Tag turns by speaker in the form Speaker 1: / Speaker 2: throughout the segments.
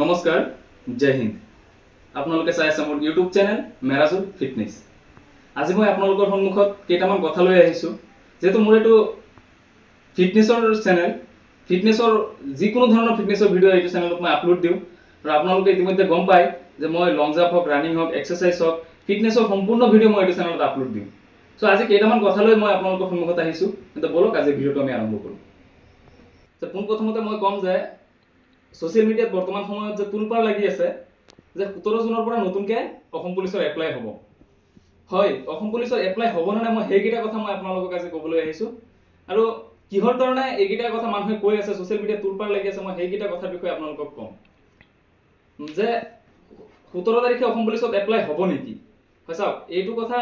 Speaker 1: নমস্কাৰ, জয় হিন্দ। আপোনালোকে চাই আছে মোৰ ইউটিউব চেনেল মেৰাজুল ফিটনেছ। আজি মই আপোনালোকৰ সন্মুখত কেইটামান কথা লৈ আহিছোঁ। যিহেতু মোৰ এইটো ফিটনেছৰ চেনেল, ফিটনেছৰ যিকোনো ধৰণৰ ফিটনেছৰ ভিডিঅ' এইটো চেনেলত মই আপলোড দিওঁ আৰু আপোনালোকে ইতিমধ্যে গম পায় যে মই লং জাম্প হওক, ৰানিং হওক, এক্সাৰচাইজ হওক, ফিটনেছৰ সম্পূৰ্ণ ভিডিঅ' মই এইটো চেনেলত আপলোড দিওঁ। চ' আজি কেইটামান কথা লৈ মই আপোনালোকৰ সন্মুখত আহিছোঁ। কিন্তু ব'লক, আজি ভিডিঅ'টো আমি আৰম্ভ কৰোঁ। চ' পোনপ্ৰথমতে মই ক'ম যে ছ'চিয়েল মিডিয়াত বৰ্তমান সময়ত যে তোলপাৰ লাগি আছে যে 17 জুনৰ পৰা নতুনকৈ অসম পুলিচৰ এপ্লাই হ'ব। হয়, অসম পুলিচৰ এপ্লাই হ'ব নে নাই, মই সেইকেইটা কথা মই আপোনালোকক আজি ক'বলৈ আহিছোঁ আৰু কিহৰ কাৰণে এইকেইটা কথা মানুহে কৈ আছে, ছ'চিয়েল মিডিয়াত তোলপাৰ লাগি আছে, মই সেইকেইটা কথাৰ বিষয়ে আপোনালোকক ক'ম যে 17 তাৰিখে অসম পুলিচত এপ্লাই হ'ব নেকি। হয়, চাওক, এইটো কথা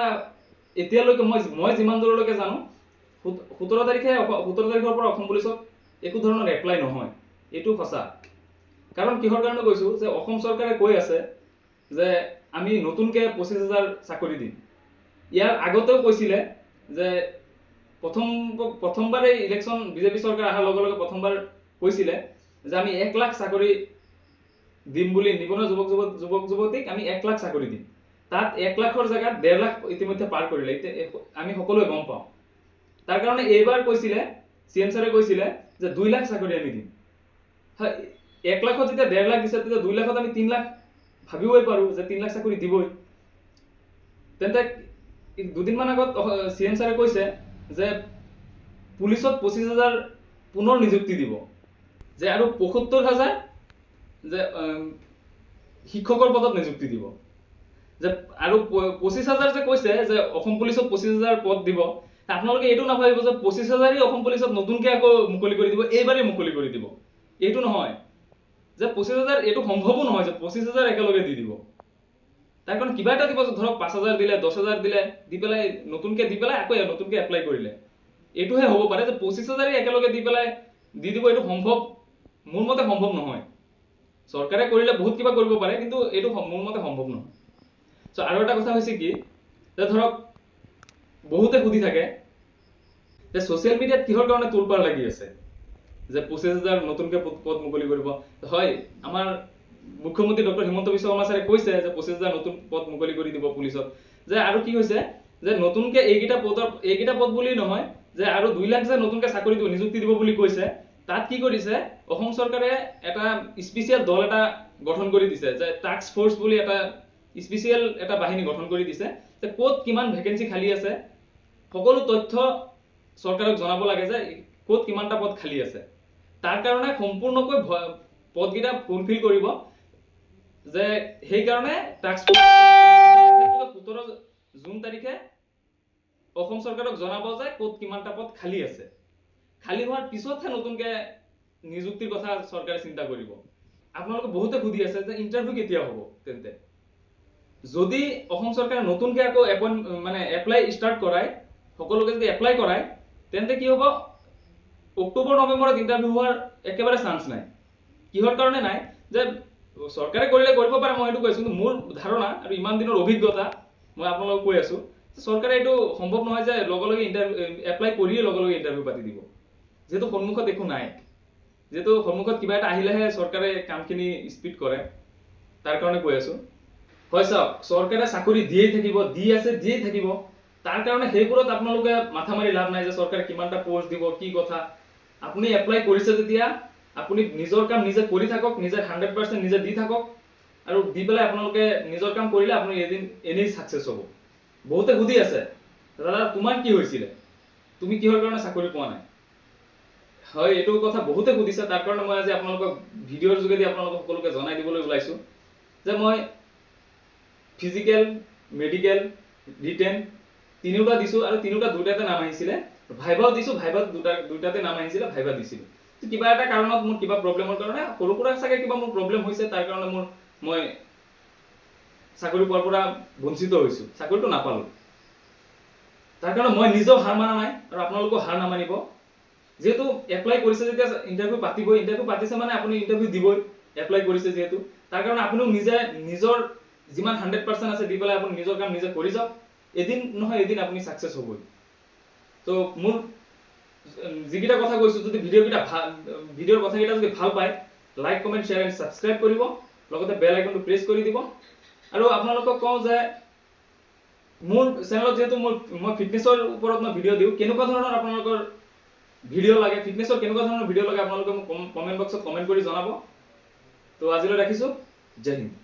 Speaker 1: এতিয়ালৈকে মই যিমান দূৰলৈকে জানো, 17 তাৰিখে 17 তাৰিখৰ পৰা অসম পুলিচত একো ধৰণৰ এপ্লাই নহয়। এইটো সঁচা। কাৰণ কিহৰ কাৰণে কৈছোঁ যে অসম চৰকাৰে কৈ আছে যে আমি নতুনকৈ 25,000 চাকৰি দিম। ইয়াৰ আগতেও কৈছিলে যে প্ৰথম প্ৰথমবাৰেই ইলেকশ্যন বিজেপি চৰকাৰ অহাৰ লগে লগে প্ৰথমবাৰ কৈছিলে যে আমি 1 লাখ চাকৰি দিম বুলি, নিবনুৱা যুৱক যুৱতীক আমি 1 লাখ চাকৰি দিম। তাত 1 লাখৰ জেগাত 1.5 লাখ ইতিমধ্যে পাৰ কৰিলে, এতিয়া আমি সকলোৱে গম পাওঁ। তাৰ কাৰণে এইবাৰ কৈছিলে, চি এম ছাৰে কৈছিলে যে 2 লাখ চাকৰি আমি দিম। হয়, 1 লাখত যেতিয়া 1.5 লাখ দিছে, তেতিয়া 2 লাখত আমি 3 লাখ ভাবিবই পাৰোঁ যে 3 লাখ চাকৰি দিবই। তেন্তে দুদিনমান আগত চি এম ছাৰে কৈছে যে পুলিচত 25,000 পুনৰ নিযুক্তি দিব যে আৰু 75,000 যে শিক্ষকৰ পদত নিযুক্তি দিব যে আৰু 25,000 যে কৈছে যে অসম পুলিচত 25,000 পদ দিব, আপোনালোকে এইটো নাভাবিব যে 25,000েই অসম পুলিচত নতুনকৈ আকৌ মুকলি কৰি দিব, এইবাৰেই মুকলি কৰি দিব। এইটো নহয় যে 25,000, এইটো সম্ভৱো নহয় যে 25,000 একেলগে দি দিব। তাৰ কাৰণে কিবা এটা দিব, ধৰক 5,000 দিলে, 10,000 দিলে, দি পেলাই নতুনকৈ দি পেলাই আকৌ নতুনকৈ এপ্লাই কৰিলে। এইটোহে হ'ব পাৰে যে 25,000েই একেলগে দি পেলাই দি দিব, এইটো সম্ভৱ মোৰ মতে সম্ভৱ নহয়। চৰকাৰে কৰিলে বহুত কিবা কৰিব পাৰে, কিন্তু এইটো মোৰ মতে সম্ভৱ নহয়। চ' আৰু এটা কথা হৈছে কি যে ধৰক বহুতে সুধি থাকে যে ছ'চিয়েল মিডিয়াত কিহৰ কাৰণে তোলপাৰ লাগি আছে যে 25,000 নতুনকৈ পদ পদ মুকলি কৰিব। হয়, আমাৰ মুখ্যমন্ত্ৰী ডক্টৰ হিমন্ত বিশ্ব শৰ্মা ছাৰে কৈছে যে 25,000 নতুন পদ মুকলি কৰি দিব পুলিচত যে। আৰু কি হৈছে যে নতুনকৈ এইকেইটা পদৰ, এইকেইটা পদ বুলি নহয় যে আৰু 2 লাখ যে নতুনকৈ চাকৰি দিব, নিযুক্তি দিব বুলি কৈছে, তাত কি কৰিছে, অসম চৰকাৰে এটা স্পেচিয়েল দল এটা গঠন কৰি দিছে যে টাস্ক ফ'ৰ্চ বুলি এটা স্পেচিয়েল এটা বাহিনী গঠন কৰি দিছে যে ক'ত কিমান ভেকেঞ্চি খালী আছে, সকলো তথ্য চৰকাৰক জনাব লাগে যে ক'ত কিমানটা পদ খালী আছে। তাৰ কাৰণে সম্পূৰ্ণকৈ পদকেইটা ফুলফিল কৰিব যে সেইকাৰণে টাস্ক 17 জুন তাৰিখে অসম চৰকাৰক জনাব যে ক'ত কিমানটা পদ খালী আছে। খালী হোৱাৰ পিছতহে নতুনকৈ নিযুক্তিৰ কথা চৰকাৰে চিন্তা কৰিব। আপোনালোকে বহুতে সুধি আছে যে ইণ্টাৰভিউ কেতিয়া হ'ব। তেন্তে যদি অসম চৰকাৰে নতুনকৈ আকৌ এপইণ্ট মানে এপ্লাই ষ্টাৰ্ট কৰায়, সকলোকে যদি এপ্লাই কৰায়, তেন্তে কি হ'ব? অক্টোবৰ নৱেম্বৰত ইণ্টাৰভিউ হোৱাৰ একেবাৰে চান্স নাই। কিহৰ কাৰণে নাই যে চৰকাৰে কৰিলে কৰিব পাৰে, মই সেইটো কৈছোঁ, কিন্তু মোৰ ধাৰণা আৰু ইমান দিনৰ অভিজ্ঞতা মই আপোনালোকক কৈ আছোঁ যে চৰকাৰে এইটো সম্ভৱ নহয় যে লগে লগে ইণ্টাৰভিউ এপ্লাই কৰিয়ে লগে লগে ইণ্টাৰভিউ পাতি দিব। যিহেতু সন্মুখত একো নাই, যিহেতু সন্মুখত কিবা এটা আহিলেহে চৰকাৰে কামখিনি স্পীড কৰে, তাৰ কাৰণে কৈ আছোঁ। হয়, চাওক, চৰকাৰে চাকৰি দিয়েই থাকিব, দি আছে, দিয়েই থাকিব। তাৰ কাৰণে সেইবোৰত আপোনালোকে মাথা মাৰি লাভ নাই যে চৰকাৰে কিমানটা প'ষ্ট দিব, কি কথা। আপুনি এপ্লাই কৰিছে যেতিয়া আপুনি নিজৰ কাম নিজে কৰি থাকক, নিজে 100% নিজে দি থাকক আৰু দি পেলাই আপোনালোকে নিজৰ কাম কৰিলে আপুনি এদিন এনেই ছাকচেছ হ'ব। বহুতে সুধি আছে, দাদা, তোমাৰ কি হৈছিলে, তুমি কিহৰ কাৰণে চাকৰি পোৱা নাই? হয়, এইটো কথা বহুতে সুধিছে। তাৰ কাৰণে মই আজি আপোনালোকক ভিডিঅ'ৰ যোগেদি আপোনালোকক সকলোকে জনাই দিবলৈ ওলাইছোঁ যে মই ফিজিকেল, মেডিকেল, ৰিটেন তিনিওটা দিছোঁ আৰু তিনিওটা দুটাতে নাম আহিছিলে। ভাইভাও দিছোঁ, ভাইভাত দুটাতে নাম আহিছিলে, ভাইভা দিছিলোঁ। তো কিবা এটা কাৰণত মোৰ কিবা প্ৰব্লেমৰ কাৰণে, সৰু সুৰা চাগে কিবা মোৰ প্ৰব্লেম হৈছে, তাৰ কাৰণে মই চাকৰি পোৱাৰ পৰা বঞ্চিত হৈছোঁ, চাকৰিটো নাপালোঁ। তাৰ কাৰণে মই নিজেও হাৰ মানা নাই আৰু আপোনালোকেও হাৰ নামানিব। যিহেতু এপ্লাই কৰিছে যেতিয়া ইণ্টাৰভিউ পাতিবই, ইণ্টাৰভিউ পাতিছে মানে আপুনি ইণ্টাৰভিউ দিবই, এপ্লাই কৰিছে যিহেতু। তাৰ কাৰণে আপুনিও নিজে নিজৰ যিমান 100% আছে দি পেলাই আপুনি নিজৰ কাম নিজে কৰি যাওক, এদিন নহয় এদিন আপুনি ছাকচেছ হ'বই। ত' মোৰ যিকেইটা কথা কৈছোঁ, যদি ভিডিঅ'কেইটা ভাল, ভিডিঅ'ৰ কথাকেইটা যদি ভাল পায়, Like, comment, share and subscribe কৰিব, লগতে বেল আইকনটো প্ৰেছ কৰি দিব। আৰু আপোনালোকক কওঁ যে মোৰ চেনেলত যিহেতু মই ফিটনেছৰ ওপৰত মই ভিডিঅ' দিওঁ, কেনেকুৱা ধৰণৰ আপোনালোকৰ ভিডিঅ' লাগে, ফিটনেছৰ কেনেকুৱা ধৰণৰ ভিডিঅ' লাগে, আপোনালোকে মোক কমেণ্ট বক্সত কমেণ্ট কৰি জনাব। তো আজিলৈ ৰাখিছোঁ, জয় হিন্দ।